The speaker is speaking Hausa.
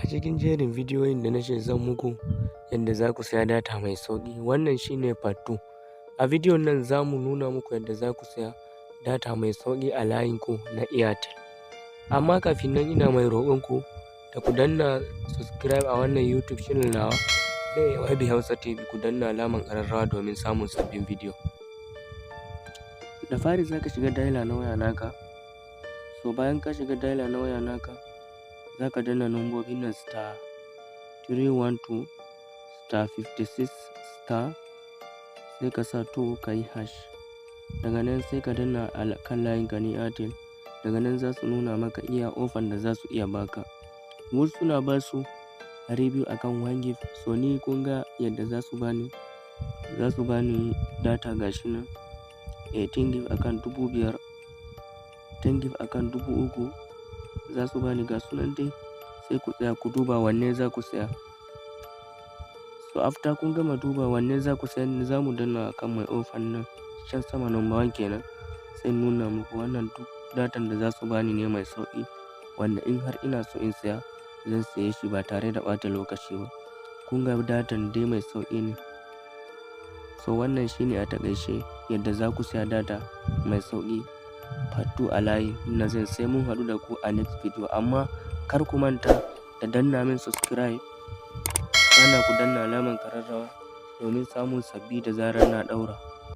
A cikin jerin bidiyoyin da na ce zan muku yadda za ku saya data mai sauƙi, wannan shi ne part 2. A bidiyon nan za mu nuna muku yadda za ku saya data mai sauƙi a layinku na Airtel. Amma kafin nan, ina mai roƙonku da ku danna subscribe a wannan YouTube channel nawa na AYB Hausa TV, ku danna alamar ƙararrawa domin samun sabbin bidiyo. Da fari za ka shiga dialer na waya naka. So bayan ka shiga dialer na waya naka, za ka danna lambobin nan: *312*56*, sai ka sa 2, ka yi hash. Daga nan sai ka danna a kan layinka na Airtel. Daga nan za su nuna maka iya offer da za su iya baka. Wasu suna ba su 200 akan 1 gig. So ni kun ga yadda za su bani, za su bani data, gashi nan 18 gig akan 5,000, 10 gig akan 3,000 za su bani, ga sunan dai. Sai ku tsaya ku duba wanne za ku saya. So after kun gama duba wanne za ku saya, za mu danna akan mai offer nan can sama, number one kenan. Sai in nuna muku wannan duk datan da za su bani ne mai sauƙi, wanda in har ina so in saya, zan saye shi ba tare da ɓata lokaci ba. Kun ga datan dai mai sauƙi ne. So wannan shine a taƙaice yadda za ku saya data mai sauƙi part 2 a layi na Zain. Sai mun haɗu da ku a next video, amma kar ku manta da danna min subscribe, kana ku danna alamar ƙararrawa domin samun sabbi da zarar na ɗaura.